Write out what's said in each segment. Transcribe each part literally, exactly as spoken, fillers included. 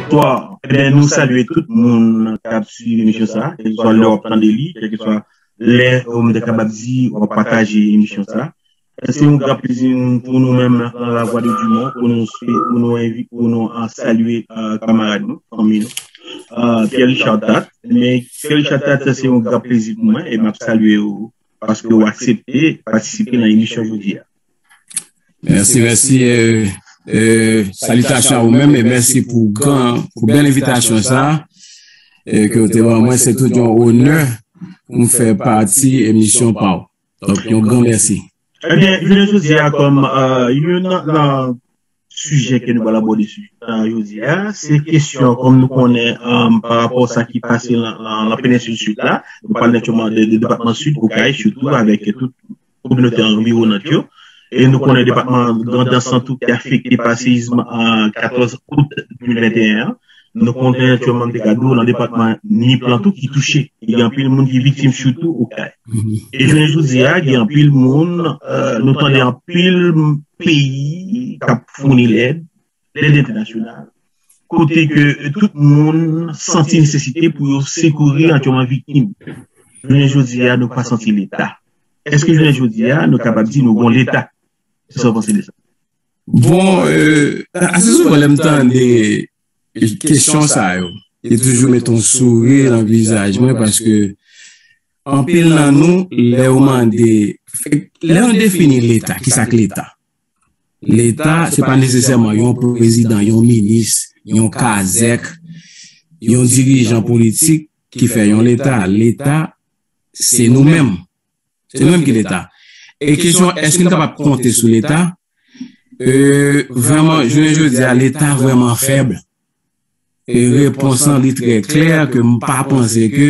Bonswa. Ebyen, nou salye tout moun k ap swiv emisyon sa, kèlkeswa lè w ap tande li, kèlkeswa lè, ou menm, te kapab di, w ap pataje emisyon sa. Se yon gran plezi pou nou menm nan Lavwadodimon, pou nou, pou nou envi-, pou nou, ah, salye, ah, kamarad nou, fanmi nou, ah, Pierre Richard Tat. Men Pierre Richard Tat, se yon gran plezi pou mwen, e m ap salye w paske w aksepte patisipe nan emisyon jodi a. Mèsi, mèsi. Euh, euh, salitasyon a ou menm e mèsi pou gran, pou bèl envitasyon sa a, euh, ke w te ban mwen. Se tout yon onè pou m fè pati emisyon pa w. Donk, yon gran mèsi. Ebyen, jounen jodi a, kòm, euh, youn nan, nan sijè ke nou pral abòde sou, euh, jodi a, se kesyon, kòm nou konnen, euh, pa rapò sa ki pase nan, nan, nan penensil Sid la, nou pale aktyèlman de, de depatman Sid, Okay, sitou avèk tout kominote anviwonant yo. E nou konnen depatman Grandans lan tou te afekte pa seyizm an katòz out de mil venteyen an. Nou konnen aktyèlman, m te ka di w, nan depatman Nip lan tou ki touche. Gen anpil moun ki viktim, sitou Okay. E jounen jodi a, gen anpil moun, euh, nou tande anpil peyi k ap founi lèd, lèd entènasyonal, kote ke tout moun santi nesesite pou yo sekouri aktyèlman viktim. Jounen jodi a, nou pa santi Leta. Èske jounen jodi a, nou kapab di nou gon Leta? Kisa w panse de sa? Bon, euh, ase souvan lè m tande kesyon sa yo, li toujou mete yon souri nan vizaj mwen paske anpil nan nou, lè yo mande, lè yo defini Leta, kisa k Leta? Leta, se pa nesesèman yon prezidan, yon minis, yon kazèk, yon dirijan politik ki fè yon Leta. Leta, se nou menm. Se nou menm ki Leta. E kesyon, èske nou kapab konte sou Leta? Euh, vrèman, jounen jodi a, Leta vrèman fèb. E repons lan, li trè klè ke m pa panse ke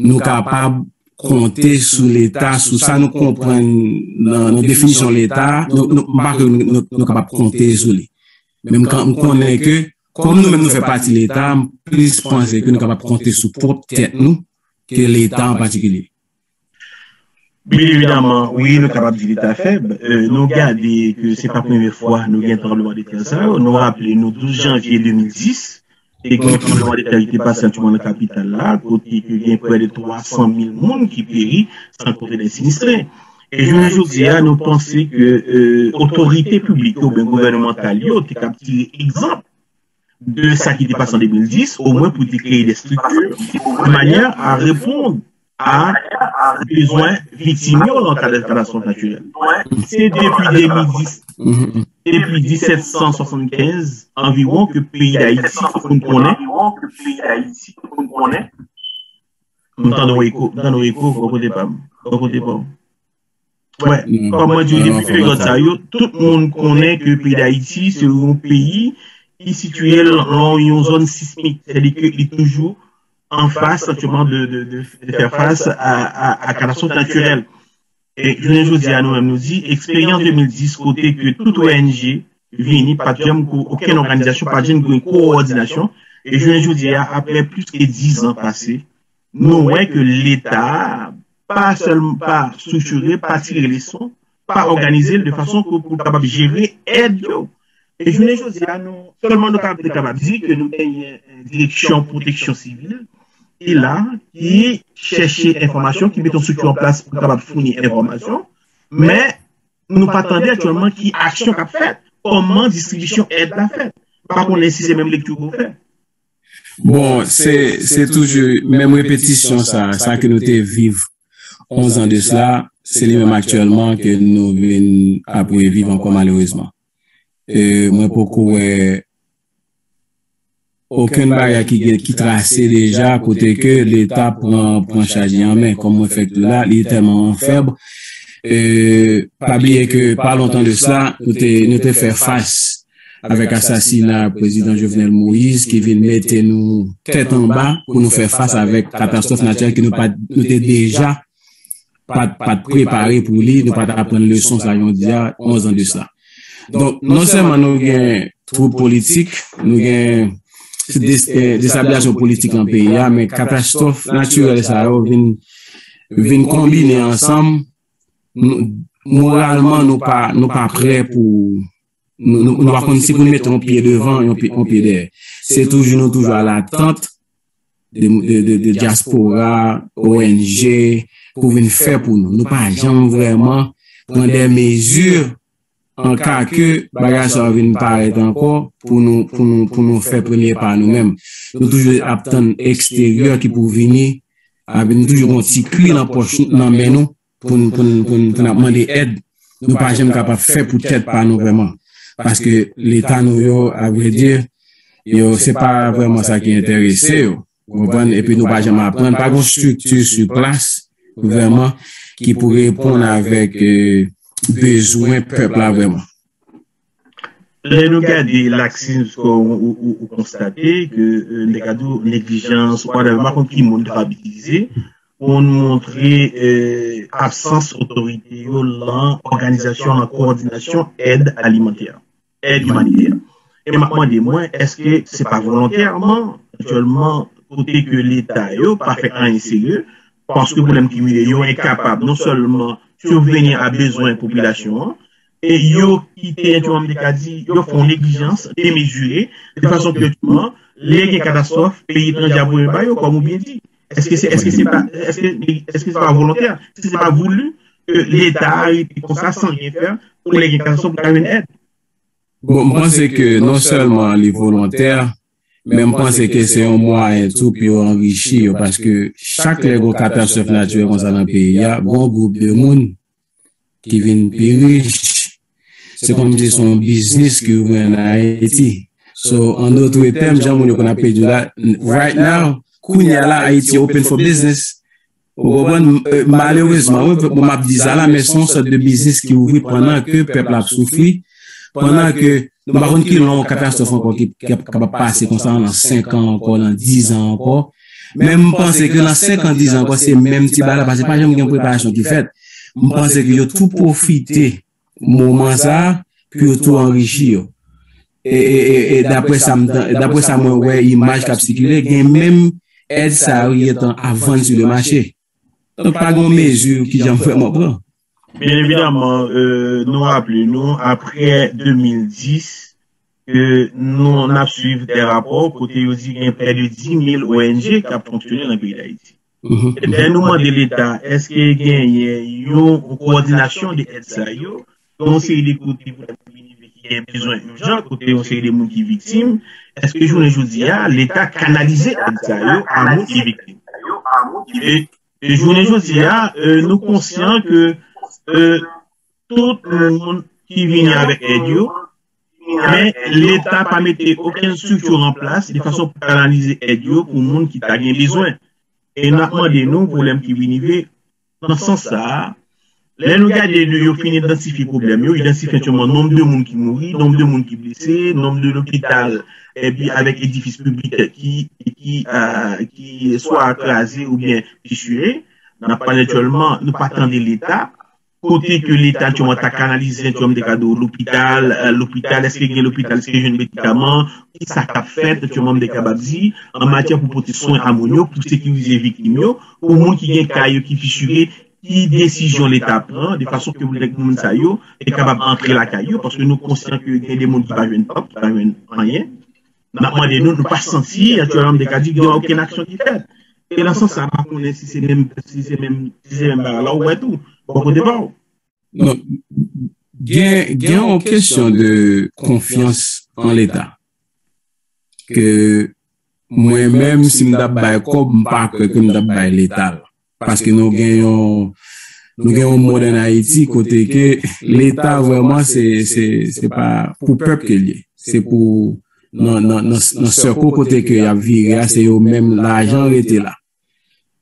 nou kapab konte sou Leta, sou sa nou konprann nan, nan definisyon Leta, nou, nou, m pa kwè nou, nou, nou kapab konte sou li. Men m ka-, m konnen ke, kòm nou menm nou fè pati Leta, m plis panse ke nou kapab konte sou pwòp tèt nou ke Leta an patikilye. Byen evidaman, wi, nou kapab di Leta fèb. Euh, nou gade ke se pa premye fwa nou gen tranbleman de tè sa yo. Nou raple nou douz janvye de mil dis, te gen yon tranbleman de tè ki te pase aktyèlman nan kapital la, kote ke gen prè de twa san mil moun ki peri, san konte lè sinistre. E jounen jodi a, nou panse ke, euh, otorite piblik yo oubyen gouvènmantal yo te kab tire egzanp de sa ki te pase an de mil dis, omwen pou te kreye de strikti de manyè a reponn a bezwen viktim yo nan kad katastwòf natirèl. Se depi de mil dis, depi disèt san swasannkenz anviwon ke peyi Dayiti, tout moun konnen. M tande yon eko, m tande yon eko, bò kote pa m, bò kote pa w. Wè, kòm mwen di w depi peryòd sa yo, tout moun konnen ke peyi Dayiti se yon peyi ki sitiye l nan yon zòn sismik, sètadi ke li toujou an fas aktyèlman de, de, de, de fè fas a, a, a katastwòf natirèl. E jounen jodi a, nou menm nou di, eksperyans de mil dis kote ke tout O N G vini, pa t janm ko-, okenn òganizasyon pa t janm gen kowòdinasyon. E jounen jodi a, apre plis ke diz an pase, nou wè ke Leta pa sèlman pa estriktire, pa tire leson, pa òganize l de fason pou, pou l kapab jere èd yo. E jounen jodi a, nou, sèlman nou kapab, te kapab di ke nou genyen, eh, direksyon pwoteksyon sivil ki la, ki chèche enfòmasyon, ki mete yon estrikti an plas pou kapab founi enfòmasyon, men nou pa tande aktyèlman ki aksyon k ap fèt, kòman distribisyon èd la fèt. Pa konnen si se menm lekti pou fè. Bon, se, se toujou menm repetisyon sa, sa ke nou te viv onz an de sila, se li menm aktyèlman ke nou vin ap reviv ankò malerezman. E mwen poko wè okenn bagay ki gen, ki trase deja kote ke Leta pran, pran chaj li an men. Kòm mwen fèk di w la, li tèlman fèb. E pa bliye ke pa lontan de sila, nou te, nou te fè fas avèk asasina prezidan Jovenel Moïse ki vin mete nou tèt anba pou nou fè fas avèk katastwòf natirèl ke nou pa, nou te deja pa t, pa t prepare pou li, nou pa t aprann leson sa yon di a onz an de sa. Donk, non sèlman nou gen twoub politik, nou gen des-, eh, destabilyasyon politik nan peyi a, men katastwòf natirèl sa yo vin, vin konbine ansanm. Nou, moralman, nou pa, nou pa prè pou, Nou, nou, nou pa konn si pou n mete yon pye devan, yon pye, yon pye dèyè. Se toujou, nou toujou alatant de, de, de, de dyaspora, O N G, pou vin fè pou nou. Nou pa janm vrèman pran de mezi an ka ke bagay sa yo vin parèt ankò pou nou, pou nou, pou nou fè premye pa nou menm. Nou toujou ap tann eksteryè ki pou vini, epi nou toujou gon ti kri nan pòch, nan men nou, pou n, pou n, pou n, pou n ap mande èd. Nou pa janm kapab fè pou tèt pa nou vrèman. Paske leta nou yo, a vrè di, yo, se pa vrèman sa ki enterese yo. Ou konprann? Epi nou pa janm aprann, pa gon estrikti sou plas, vrèman, ki pou reponn avèk, eh, bezwen pèp la vrèman. Lè nou gade laksizm, ou, ou, ou konstate ke, eh, n te ka di neglijans, ou pa konn ki mo n ta itilize, pou n montre, eh, absans otorite yo lan òganizasyon, lan kowòdinasyon èd alimantè, èd imanitè. E m ap mande mwen, èske se pa volontèman, aktyèlman, kote ke leta yo pa fè anyen serye, paske pwoblèm ki rive, yo enkapab non sèlman sibveni a bezwen popilasyon an, e yo kite, jan m te ka di, yo fè yon neglijans demezire, de fason ke, lè gen katastwòf, peyi etranje ap voye ba yo, kòm ou byen di. Èske se, èske se pa, èske, èske se pa volontè? Si se pa voulu, ke leta a rete konsa san anyen fè, pou lè gen katastwòf, pou ta jwenn èd? Bon, m panse ke non sèlman li volontè, men m panse ke se yon mwayen tou pou yo anrichi yo, paske chak lè gon katastwòf natirèl konsa nan peyi a, gon gwoup de moun ki vin pi rich. Se kòmsi se yon biznis ki ouvri ann Ayiti. So, an dòt tèm, jan moun yo konn ap di la, right now, kounye a la, Ayiti open for business. Ou konprann? Malerezman, wi, bon, m ap di sa la, men se yon sòt de biznis ki ouvri pandan ke pèp la ap soufri, pandan ke nou pa konn ki lon katastwòf ankò ki, ki ap kapab pase konsa nan senk an ankò, nan diz an ankò. Men m panse ke nan senk an, diz an ankò, se menm ti bagay la, paske pa janm gen preparasyon ki fèt. M panse ke yo tou pwofite moman sa a pou yo tou anrichi yo. E, e, e, e daprè sa m, daprè sa mwen wè, imaj k ap sikile, gen menm èd sa yo gentan ap vann sou le mache. Donk, pa gen yon mezi ki janm vrèman pran. Byen evidaman, euh, nou raple nou, apre de mil dis, ke nou n ap swiv de rapò kote yo di gen prè de dis mil O N G k ap fonksyone nan peyi Dayiti. E lè nou mande Leta, èske genyen yon kowòdinasyon de èd sa yo, yon seri de kote pou la kominite ki gen bezwen ijan, kote yon seri de moun ki viktim, èske jounen jodi a, Leta kanalize èd sa yo a moun ki viktim? E, e jounen jodi a, euh, nou konsyan ke, euh, tout moun ki vini avèk èd yo, men Leta pa mete okenn estrikti an plas de fason pou kanalize èd yo pou moun ki ta gen bezwen. E n ap mande nou, pwoblèm ki vin rive, nan sans sa a, lè nou gade de yo fin idantifye pwoblèm yo, idantifye aktyèlman nonb de moun ki mouri, nonb de moun ki blese, nonb de lopital, epi avèk edifis piblik ki, ki, ah, ki swa kraze oubyen fisire, n ap pale aktyèlman, nou pa tande Leta, kote ke Leta aktyèlman ta kanalize, aktyèlman te ka di w lopital, eh, lopital, èske gen lopital, èske jwenn medikaman, ki sa k ap fèt, aktyèlman m te kapab di, an matyè pou pote swen a moun yo, pou sekirize viktim yo, pou moun ki gen kay yo ki fisire, ki desizyon Leta pran, de fason ke pou moun sa yo te kapab antre lakay yo, paske nou konsyan ke gen de moun ki pa jwenn pap, ki pa jwenn anyen. N ap mande nou, nou pa santi, aktyèlman m te ka di, gen okenn aksyon ki fèt. E nan sans sa, m pa konnen si se menm, si se menm, si se menm bagay la, ou wè tou, bò kote pa w. Non, gen, gen yon kesyon de konfyans an Leta. Ke mwen menm, si m t ap bay kòb, m pa kwè ke m t ap bay Leta l. Paske nou gen yon, nou gen yon mond ann Ayiti kote ke Leta vrèman se, se, se pa pou pèp ke l ye. Se pou nan, nan, nan, nan sèko kote ke y ap vire a, se yo menm lajan rete la.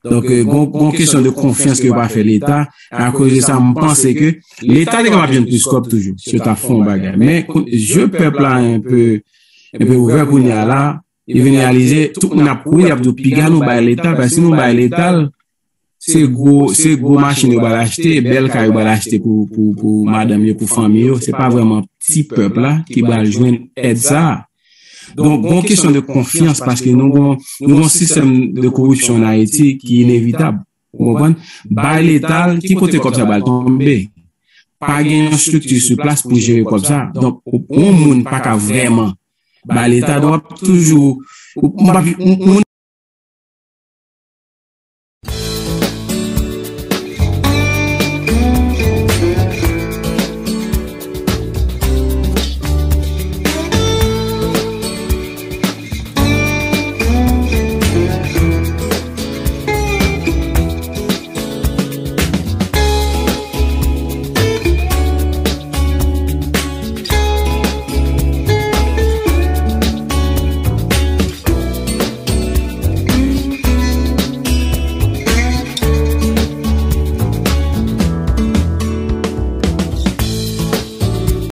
Donk, eh, gon, gon kesyon de konfyans ke yo pa fè Leta. Akoz de sa, m panse ke Leta te kapab jwenn plis kòb toujou, si yo ta fè yon bagay. Men, kou-, je pèp la enpe, enpe ouvè kounye a la, li vin reyalize, tout moun ap kouri, y ap di, piga nou bay Leta, paske si nou bay Leta, se gwo, se gwo machin yo pral achte, bèl kay yo pral achte pou, pou, pou madanm yo, pou fanmi yo. Se pa vrèman ti pèp la ki pral jwenn èd sa a. Donk, gon kesyon de konfyans, paske nou gon, nou gon sistèm de koripsyon an Ayiti ki inevitab. Ou konprann? Bay Leta, ki kote kòb sa pral tonbe? pa gen yon estrikti sou plas pou jere kòb sa. Donk, yon moun pa ka vrèman ba Leta, donk w ap toujou, ou, m p ap, moun